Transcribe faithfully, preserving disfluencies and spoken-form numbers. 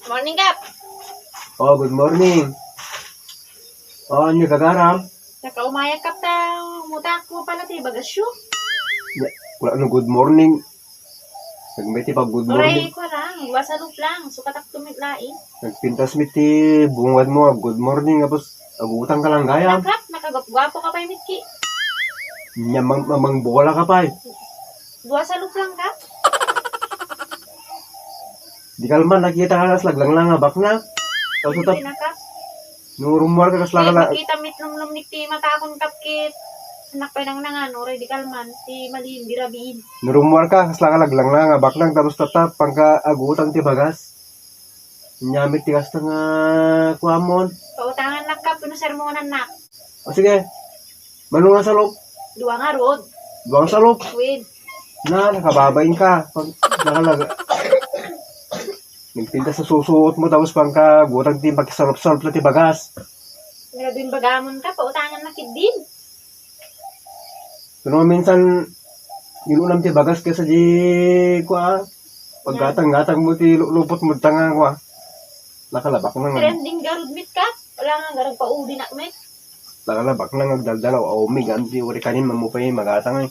Morning, Kap. Oh, good morning. Oh, ania gagaram? Nakaumayak, Kap, ta umutang ko pala ti bagasyo. Ya, wala no good morning. Nagmay ti pag good morning. Oray ko lang, dua salop lang. Sukatak tumit lain. Nagpintas mi ti bungad mo, good morning, tapos agutang ka lang gayam. Kap, nakagapgapo ka pay mitki. Nya, mang, mang, mangbola ka pay. Dua salop lang, Kap. Di kalman, nakita ka kas laglanglang a baknang. Tapos Hindi tap-, na, Kap. No rummuar ka kas Kaya lagala-, makita mit lumlum ni ti matakon, Kap, kit. Anak pay nang nangan, oray di kalman, ti malin, di rabiin. No rummuar ka kas lagala-, laglanglang a baknang, tapos tattap, pangka agutang ti bagas. Inyamit ti kasta nga kuamon. Pautangan nak, Kap, no sermonan nak. O sige, mano nga salop? Dua nga rod. Dua nga salop? Wait. Na, nakababain ka. Pag, nakalaga. Nagpintas sa susuot mo, tapos pangka gutang ti pakisalop-salop na ti bagas. Nga din bagamon ka, pautangan na kid din. Pero minsan, yun ulam ti bagas kaysa di, kua, paggatang-gatang mo ti lu-, lupot mo, tanga, kua. Nakalabak na nga. Trending garud mit ka? Wala nga, garag pa udi na met. Nakalabak na nga, agdaldalaw, aw, may ganti, uri kanin, mamupay, magatang, eh.